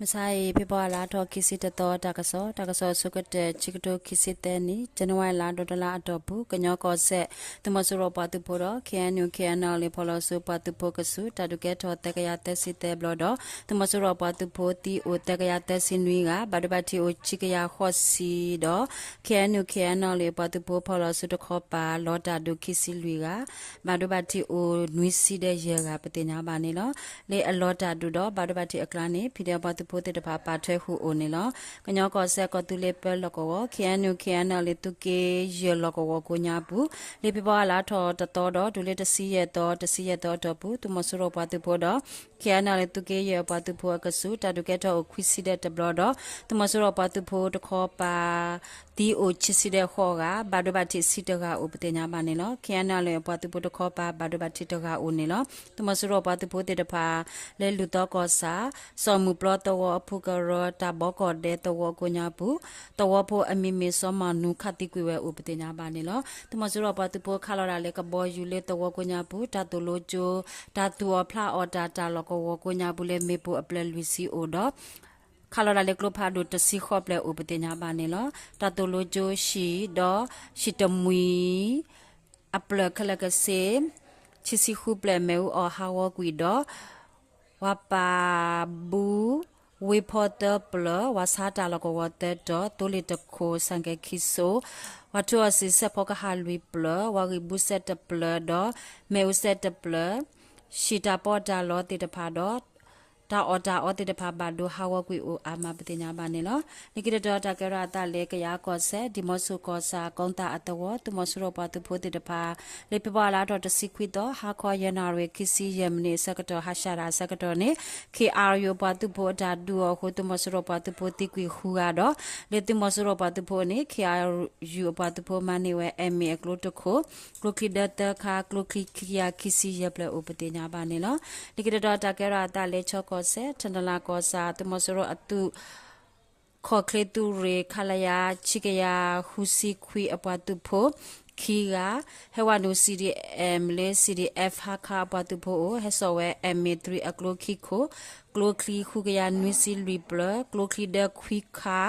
မုၢ်ဆါအံၤ ဖ့ၤဘြူၤအါလါထီၣ်ခံဆံတသီ တၢ်ကစီၣ်, တၢ်ကစီၣ်အဆိကတၢၢ် ခံကထိခံဆံသၢနံၣ် ကၠနဝါလါ ဒီတလါအတီၢ်ပူၤ ကညီကီၢ်စဲၣ် သုးမီၤစိရိၤပှၤသုးဖိဒီး ခ့ၣ်အဲၣ်ယူၣ် ခ့ၣ်အဲၣ်ယူၣ်လ့ၣ် ဖီလီၤဆူပှၤသုးဖိကဆူး တၢ်ဒုးကဲထီၣ်သၢကယၤသၢဆံသၢဘျီဒီး သုးမီၤစိရိၤပှၤသုးဖိသံအိၣ်သၢကယၤသၢဆံနွံဂၤ ဘၣ်ဒိဘၣ်ထံးအိၣ်ခံကယၤဃိးဆံဒီး ခ့ၣ်အဲၣ်ယူၣ် ခ့ၣ်အဲၣ်ယူၣ်လ့ၣ် ပှၤသုးဖိဖီလီၤဆူတခီပၤ လီၤတၢ်ဒုးခံဆံလွံၢ်ဂၤ ဘၣ်ဒိဘၣ်ထံးအိၣ်နွံဆံဒီးယဲၢ်ဂၤ ပသ့ၣ်ညါဘၣ်န့ၣ်လီၤ. လၢအလီၤတၢ်ဒုးဒီးဘၣ်ဒိဘၣ်ထံးအကျါန့ၣ် ဖံဒဲးပှၤသုးဖိသ့ၣ်တဖၣ်ပာ်ထွဲဃုာ်အိၣ်န့ၣ်လီၤ. ကညီကီၢ်စဲၣ်ကီၢ်သူလ့ၤပၢလီၢ်ကဝီၤ ခ့ၣ်အဲၣ်ယူၣ် ခ့ၣ်အဲၣ်ယူၣ်လ့ၣ် သုးက့ယဲၢ်လီၢ်ကဝီၤကိးညါပူၤ လၢဖ့ၤဘြူၤအါလါထီၣ်တသီဒီး တုၤလၢတဆံယဲၢ်သီ တဆံယဲၢ်သီအတီၢ်ပူၤ သုးမီၤစိရိၤပှၤသုးဖိဒီး ခ့ၣ်အဲၣ်ယူၣ်လ့ၣ် သုးက့ယဲၢ်အပှၤသုးဖိအကဆူး တၢ်ဒုးကဲထီၣ်အိၣ်ခွံဆံဒီးတဘျီဒီး သုးမီၤစိရိၤပှၤသုးဖိတခီပၤ သံအိၣ်ခံဆံဒီးဃိးဂၤ ဘၣ်ဒိဘၣ်ထံးဆံတဂၤအိၣ် ပသ့ၣ်ညါဘၣ်န့ၣ်လီၤ. ခ့ၣ်အဲၣ်ယူၣ်လ့ၣ်အပှၤသုးဖိတခီပၤ ဘၣ်ဒိဘၣ်ထံးတဂၤအိၣ်န့ၣ်လီၤ. သုးမီၤစိရိၤပှၤသုးဖိသ့ၣ်တဖၣ် လၢလူၢ်သီကီၢ်ဆၣ် စီၤမုၢ်ပျီသဝီအဖုကရၢ တၢ်ဘီကီၢ်ဒဲသဝီကိးညါပူၤ သဝီဖိအမံၤမ့ၢ်စီၤမၤနူ ခးသံကွံာ်ဝဲအိၣ် ပသ့ၣ်ညါဘၣ်န့ၣ်လီၤ. သုးမီၤစိရိၤပှၤသုးဖိခးလီၤတၢ်လၢကဘီယူၤလၢသဝီကိးညါပူၤ တၢ်သိၣ်လိကၠိ တၢ်သူၣ်အီၤဖျးအီၤတၢ် တၢ်လီၢ်ကဝီၤကိးညါပူၤလၢမ့ၣ်ပိၢ်အဖျၢၣ်လွံၢ်ဆံအိၣ်ဒီး ခးလီၤတၢ်လၢကျိဖးဒိၣ်တဆံဃိးဖျၢၣ်အိၣ် ပသ့ၣ်ညါဘၣ်န့ၣ်လီၤ. တၢ်သိၣ်လိကၠိဟံၣ်ဒီး ဟံၣ်တမှံၤ အဖျၢၣ်ခဲလၢာ်ကဆ့ ခံဆံဃုဖျၢၣ် မ့ၣ်အူအီၣ်ဟးဂီၤကွံာ်ဒီး ဝၤပာ်ဘူ ဝ့ၢ်ဖီသၢဖျၢၣ်, ဝၤဆါတၢ်လီၢ်ကဝီၤသၢတီၤ, သိလ့ၣ်တခိၣ်, ဆၣ်ကဲၤခံစိ, ဝၤထူအီၣ်စံာ်စဲးဖီကဟၣ်လွံၢ်ဖျၢၣ်, ဝၤဂံၢ်ဘုစဲးတဖျၢၣ်ဒီး မ့ၣ်အူစဲးတဖျၢၣ်, ဟံၣ်တၢ်ပီးတၢ်လီသ့ၣ်တဖၣ်ဒီး တၢ်အီၣ်တၢ်အီသ့ၣ်တဖၣ်ဘၣ်ဒိဟးဂီၤကွံာ်အိၣ်အါမး ပသ့ၣ်ညါဘၣ်န့ၣ်လီၤ. လၢခံတတီၤတၢ်ကဲထီၣ်အသးလၢကယၤကီၢ်စဲၣ် ဒံၣ်မီဆိၣ်ကီၢ်ဆၣ် ကိသၣ်အသဝီ သုးမီၤစိရိၤပှၤသုးဖိသ့ၣ်တဖၣ် လၢဖ့ၤဘြူၤအါလါထီၣ်တဆံခွံသီ ဟါခီယဲၢ်နၣ်ရံၣ်ခံဆံယဲၢ်မံးနံးအဆၢကတီၢ် ဟါရှးတၢ်အဆၢကတီၢ်န့ၣ် ခ့ၣ်အၣ်ယူၣ် အပှၤသုးဖိအတၢ်ဒုးအီၤအဃိ သုးမီၤစိရိၤပှၤသုးဖိသံကွံာ်ဃုဂၤဒီး လၢသုးမီၤစိရိၤပှၤသုးဖိန့ၣ် ခ့ၣ်အၣ်ယူၣ် အပှၤသုးဖိမၤန့ၢ်ဝဲ အမ်အ့ၣ် အကျိတခိၣ်, ကျိချံဒၢသၢခါ, ကျိချံခံကယၤခံဆံယဲၢ်ဖျၢၣ်အိၣ် ပသ့ၣ်ညါဘၣ်န့ၣ်လီၤ. လၢခံတတီၤတၢ်ကဲထီၣ်အသးလၢခၠီကီၢ်စဲၣ် ထၣ်နလၤကီၢ်ဆၣ် သုးမီၤစိရိၤအသုး ခီၣ်ချ့သုးရ့ၣ် ခလရ ခံကယၤဃုဆံခွံ အပှၤသုးဖိ ခံဂၤ ဟဲဝဲနုာ် CDM လၢ CDF ဟါခါအပှၤသုးဖိအိၣ် ဟဲစိာ်ဝဲ မ်အ့ၣ် အကျိခံခိၣ်, ကျိချံဃုကယၤနွံဆံလွံၢ်ဖျၢၣ်, ကျိချံဒၢခွံခါ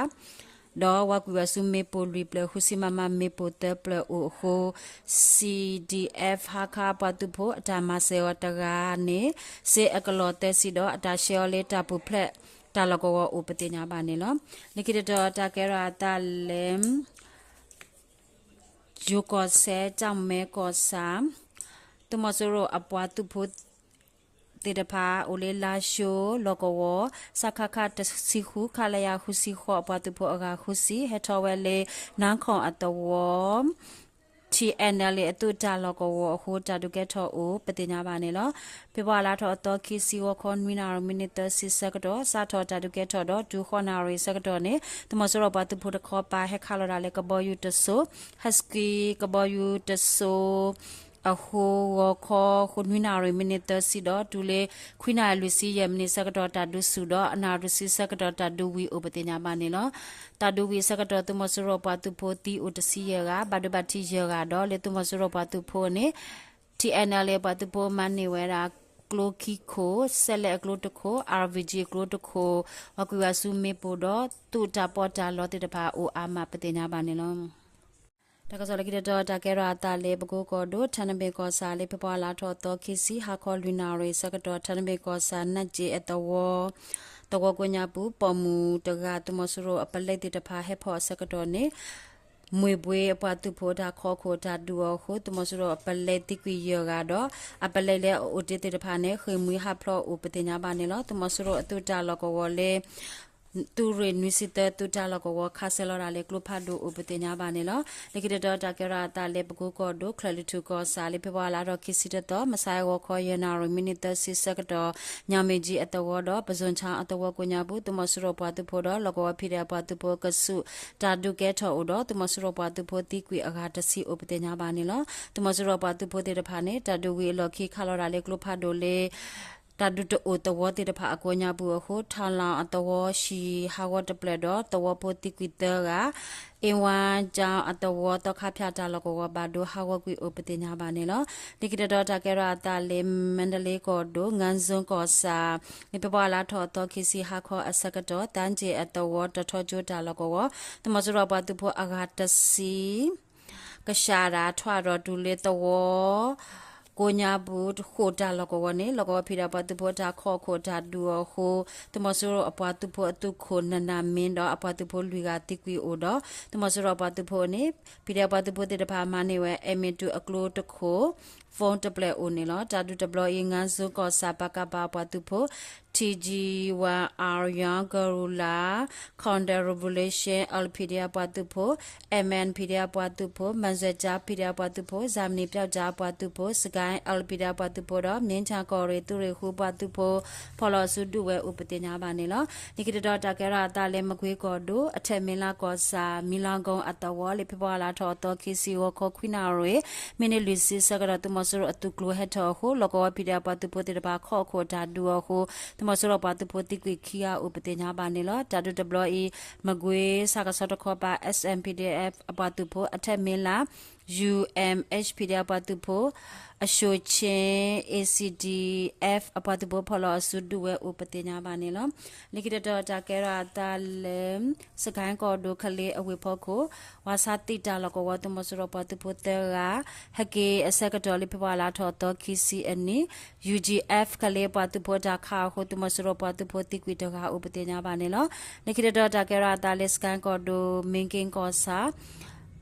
ဒီးဝဲကွံာ်ဝဲဆူမ့ၣ်ပိၢ်လွံၢ်ဖျၢၣ် ဃုဆံ မမ မ့ၣ်ပိၢ်သၢဖျၢၣ်အိၣ်အဃိ CDF ဟါခါအပှၤသုးဖိအတၢ်မၤစၢၤအီၤတဂၤန့ၣ် စ့အကလီၢ်သၢဆံဒီး အတၢ်ဆှၢအီၤလၢတၢ်ပူၤဖျဲးတၢ်လီၢ်ကဝီၤအိၣ် ပသ့ၣ်ညါဘၣ်န့ၣ်လီၤ. လၢခံတတီၤတၢ်ကဲထီၣ်အသးလၢ ယိၤကီၢ်စဲၣ် ကၠီၣ်မဲကီၢ်ဆၣ် သုးမီၤစိရိၤအပှၤသုးဖိသ့ၣ်တဖၣ် အိၣ်လၢလါၡိလီၢ်ကဝီၤ စကခ တဆံဃု ခလရ ဃုဆံဃိး အပှၤသုးဖိအဂၤဃုဆံ ဟဲထီၣ်ဝဲလၢ နါခီၣ်အသဝီ ထံၣ်အဲၣ်နဲလ်အ့ အသုးတၢ်လီၢ်ကဝီၤအဃိ တၢ်ဒုးကဲထီၣ်အိၣ် ပသ့ၣ်ညါဘၣ်န့ၣ်လီၤ. ဖ့ၤဘြူၤအါလါထီၣ်အသီခံဆံ ဂီၤခီနွံနၣ်ရံၣ် မံးနံးသၢဆံဆၢကတီၢ် စးထီၣ်တၢ်ဒုးကဲထီၣ်ဒီး တုၤဃိးနၣ်ရံၣ်ဆၢကတီၢ်န့ၣ် သုးမီၤစိရိၤပှၤသုးဖိတခီပၤ ဟဲခးလီၤတၢ်လၢကဘီယူၤတစိၤ ဟဲစကံကဘီယူၤတစိၤ အဃိ ဂီၤခီ နွံနၣ်ရံၣ် မံးနံးသၢဆံဒီး တုၤလၢ ခွံနၣ်ရံၣ် လွံၢ်ဆံယဲၢ်မံးနံးဆၢကတီၢ် တၢ်ဒုးဆူၣ်ဒီး အနၣ်ရံၣ် လွံၢ်ဆံဆၢကတီၢ် တၢ်ဒုးဝံၤအိၣ် ပသ့ၣ်ညါဘၣ်န့ၣ်လီၤ. တၢ်ဒုးဝံၤဆၢကတီၢ် သုးမီၤစိရိၤပှၤသုးဖိသံအိၣ်တဆံယဲၢ်ဂၤ ဘၣ်ဒိဘၣ်ထံးယဲၢ်ဂၤဒီး လၢသုးမီၤစိရိၤပှၤသုးဖိန့ၣ် ထံၣ်အဲၣ်နဲလ်အ့ ပှၤသုးဖိမၤန့ၢ်ဝဲဒၣ် ကျိခံခိၣ်, စဲးလဲးအကျိတခိၣ်, အၣ်ရ်ဘံၣ်ကၠံအကျိတခိၣ်, ပှၤကွံာ်ဝဲဆူမ့ၣ်ပိၢ်ဒီး သုးတၢ်ပီးတၢ်လီသ့ၣ်တဖၣ်အိၣ်အါမး ပသ့ၣ်ညါဘၣ်န့ၣ်လီၤ. တၢ်ကစီၣ်လၢခံတတီၤ တၢ်ကဲထီၣ်အသးလၢပကိကီၢ်ဒိၣ် ထၣ်နဘ့ၣ်ကီၢ်ဆၣ် လၢဖ့ၤဘြူၤအါလါထီၣ်သီခံဆံ ဟါခီလွံၢ်နၣ်ရံၣ်ဆၢကတီၢ် ထၣ်နဘ့ၣ်ကီၢ်ဆၣ် နၢ်ကၠ့အသဝီ သဝီကိးညါပူၤ ပိာ်မုၣ်တဂၤ သုးမီၤစိရိၤအပလဲသ့ၣ်တဖၣ်ဟဲဖီၣ်အဆၢကတီၢ်န့ၣ် မှံဘှ့အပှၤသုးဖိတၢ်ခီခိၣ်တၢ်ဒုးအီၤအဃိ သုးမီၤစိရိၤအပလဲသံကွံာ်ယဲၢ်ဂၤဒီး အပလဲလၢအအိၣ်တ့ၢ်သ့ၣ်တဖၣ်န့ၣ် ဃ့ၢ်မှံဟးဖျိးအိၣ် ပသ့ၣ်ညါဘၣ်န့ၣ်လီၤ. သုးမီၤစိရိၤအသုးတၢ်လီၢ်ကဝီၤလၢ သုးရ့ၣ်နွံဆံသၢ သုးတၢ်လီၢ်ကဝီၤ ခးစဲလီၤဒၣ်လၢကျိဖးဒိၣ်အိၣ် ပသ့ၣ်ညါဘၣ်န့ၣ်လီၤ. လၢခံတတီၤ တၢ်ကဲထီၣ်အသးလၢပကိကီၢ်ဒိၣ် ချၢၣ်လွံၢ်ထူၣ်ကီၢ်ဆၣ် လၢဖ့ၤဘြူၤအါလါထီၣ်ခံဆံတသီ မုၢ်ဆါဂီၤခီ ယဲၢ်နၣ်ရံၣ် မံးနံးသၢဆံဆၢကတီၢ် ညၣ်မ့ၢ်ကၠံအသဝီဒီး ပစိၤဆါအသဝီကိးညါပူၤ သုးမီၤစိရိၤပှၤသုးဖိဒီး လီၢ်ကဝီၤဖံးဒဲးအပှၤသုးဖိအကဆူး တၢ်ဒုးကဲထီၣ်အိၣ်ဒီး သုးမီၤစိရိၤပှၤသုးဖိသံကွံာ်အဂၤတဆံအိၣ် ပသ့ၣ်ညါဘၣ်န့ၣ်လီၤ. သုးမီၤစိရိၤပှၤသုးဖိသ့ၣ်တဖၣ်န့ၣ် တၢ်ဒုးဝံၤအလီၢ်ခံ ခးလီၤဒၣ်လၢကျိဖးဒိၣ်လၢ တၢ်ဒုးတအိၣ်သဝီသ့ၣ်တဖၣ်အကိးညါပူၤအဃိ ထၣ်လီၤအသဝီဟံၣ်ဟးဂီၤတဖျၢၣ်ဒီး သဝီဖိသံကွံာ်သၢဂၤ, အ့ဝါကၠီအသဝီ သီခါဖၠၣ်တၢ်လီၢ်ကဝီၤဘၣ်ဒိဟးဂီၤကွံာ်အိၣ်ပသ့ၣ်ညါဘၣ်န့ၣ်လီၤ. လၢခံတတီၤတၢ်ကဲထီၣ်အသးလၢ မၣ်တလ့ကီၢ်ဒိၣ် ငါးစုံကီၢ်ဆၣ် လၢဖ့ၤဘြူၤအါလါထီၣ်အသီခံဆံ ဟါခီအဆၢကတီၢ် သၣ်ကၠ့ၣ်အသဝီ တထီကၠိတၢ်လီၢ်ကဝီၤ သုးမီၤစိရိၤအပှၤသုးဖိအဂၤတဆံ ကဆှၣ်တၢ်ထွဲဒီးတုၤလၢသဝီ ကိးညါပူၤဃိာ်တၢ်လီၢ်ကဝီၤန့ၣ် လီၢ်ကဝီၤ ဖံးဒဲး အပှၤသုးဖိတၢ်ခီၣ်ခိၣ်တၢ်ဒုးအဃိ သုးမီၤစိရိၤအပှၤသုးဖိအသုးခိၣ်နနၢ်မ့ၢ်ဒီးအပှၤသုးဖိလွံၢ်ဂၤသံကွံာ်အိၣ်ဒီး သုးမီၤစိရိၤအပှၤသုးဖိန့ၣ် ဖံးဒဲး အပှၤသုးဖိသ့ၣ်တဖၣ် မၤန့ၢ်ဝဲ အဲၣ်မ့ၣ်တူၣ်အကျိတခိၣ် phone တဖျၢၣ်အိၣ်န့ၣ်လီၤ. တၢ်ဒုးတဘျီအံၤ ငါးစုံကီၢ်ဆၣ် ပကဖ အပှၤသုးဖိ ထံကၠံဝၤ အါယၣ် ကရူၣ်လၣ် Karen Revolution LPDF အပှၤသုးဖိ MNPDF အပှၤသုးဖိ မၢၢ်စဲၣ်ကၠါ PDF အပှၤသုးဖိ ဇာမနံပျောက်ကျား အပှၤသုးဖိ စကဲၣ် LPDF အပှၤသုးဖိဒီး မ့ၢ်ဆၣ်ကီၢ်ရ့ၣ် သုးရ့ၣ်ဃု အပှၤသုးဖိ ဖီၣ်လီၤအစုဒုးဝဲအိၣ်ပသ့ၣ်ညါဘၣ်န့ၣ်လီၤ. လၢခံတတီၤတၢ်ကဲထီၣ်အသးလၢ မကွ့ကီၢ်ဒိၣ် အထၢၣ်မ့ၢ်လါကီၢ်ဆၣ် မံလါကိၣ်အသဝီ လၢဖ့ၤဘြူၤအါလါထီၣ်အသီခံဆံ ဂီၤခီခွံနၣ်ရံၣ် မံးနံးလွံၢ်ဆံဆၢကတီၢ် သုးမီၤစိရိၤအသုးကျိၤဟဲထီၣ်အဃိ လီၢ်ကဝီၤ ဖံးဒဲး အပှၤသုးဖိသ့ၣ်တဖၣ် ခီၣ်ခိၣ်တၢ်ဒုးအဃိ သုးမီၤစိရိၤအပှၤသုးဖိသံကွံာ်ခံဂၤအိၣ်ပသ့ၣ်ညါဘၣ်န့ၣ်လီၤ. တၢ်ဒုးတဘျီအံၤ မကွ့ဆၣ်ကဆီတခီပၤ SNPDF အပှၤသုးဖိ အထၢၣ်မ့ၢ်လါ UMHPDF အပှၤသုးဖိ အၡိၣ်ဆ့ ACDF အပှၤသုးဖိ ဖီၣ်လီၤအစုဒုးဝဲအိၣ်ပသ့ၣ်ညါဘၣ်န့ၣ်လီၤ. လၢခံတတီၤတၢ်ကဲထီၣ်အသးလၢ စကဲၣ်ကီၢ်ဒိၣ် ကလ့အဝ့ၢ်ဖီခိၣ် ဝါဆါသံတၢ်လီၢ်ကဝီၤ သုးမီၤစိရိၤပှၤသုးဖိသၢဂၤ ဟဲက့ၤအဆၢကတီၢ် လၢဖ့ၤဘြူၤအါလါထီၣ်အသီခံဆံအနံၤ UGF ကလ့ပှၤသုးဖိတၢ်ခးအဃိ သုးမီၤစိရိၤပှၤသုးဖိသံကွံာ်တဂၤအိၣ်ပသ့ၣ်ညါဘၣ်န့ၣ်လီၤ. လၢခံတတီၤတၢ်ကဲထီၣ်အသးလၢ စကဲၣ်ကီၢ်ဒိၣ် မ့ၣ်က့ကီၢ်ဆၣ်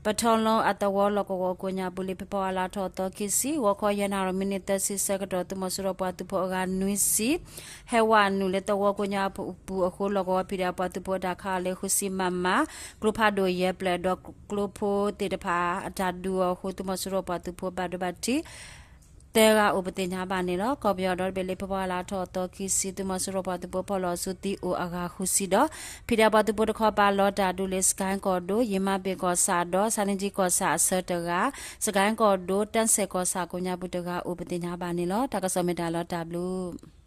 ပထီလီအသဝီလီၢ်ကဝီၤကိးညါပူၤ လၢဖ့ၤဘြူၤအါလါထီၣ်အသီခံဆံ ဂီၤခီယဲၢ်နၣ်ရံၣ်မံးနံးသၢဆံဆၢကတီၢ် သုးမီၤစိရိၤပှၤသုးဖိအဂၤနွံဆံ ဟဲဝဲနုာ်လၢသဝီကိးညါပူၤအဃိ လီၢ်ကဝီၤ ဖံးဒဲး အပှၤသုးဖိအတၢ်ခးအီၤလၢ ဃုဆံ မမ ကျိဖးဒိၣ်ယဲၢ်ဖျၢၣ်ဒီး ကျိဖိသ့ၣ်တဖၣ်အတၢ်ဒုးအီၤအဃိ သုးမီၤစိရိၤပှၤသုးဖိဘၣ်ဒိဘၣ်ထံး သၢဂၤအိၣ်ပသ့ၣ်ညါဘၣ်န့ၣ်လီၤ. ကီၢ်ပယီၤဒီတဘ့ၣ် လၢဖ့ၤဘြူၤအါလါထီၣ်အသီခံဆံ သုးမီၤစိရိၤပှၤသုးဖိဖီၣ်လီၤအစုသံအိၣ်အဂၤဃုဆံဒီး ဖံးဒဲး အပှၤသုးဖိတခီပၤလီၤတၢ်ဒုးလၢ စကဲၣ်ကီၢ်ဒိၣ် ယံာ်မါဘ့ၣ်ကီၢ်ဆၣ်ဒီး ဆါန့ကၠံကီၢ်ဆၣ်အဆၢတဂၤ, စကဲၣ်ကီၢ်ဒိၣ် တၢ်စဲၣ်ကီၢ်ဆၣ်ကိးညါပူၤတဂၤအိၣ်ပသ့ၣ်ညါဘၣ်န့ၣ်လီၤ. တၢ်ကစီၣ်မ့ၢ်တၢ်လီၤတၢ်ဘျုး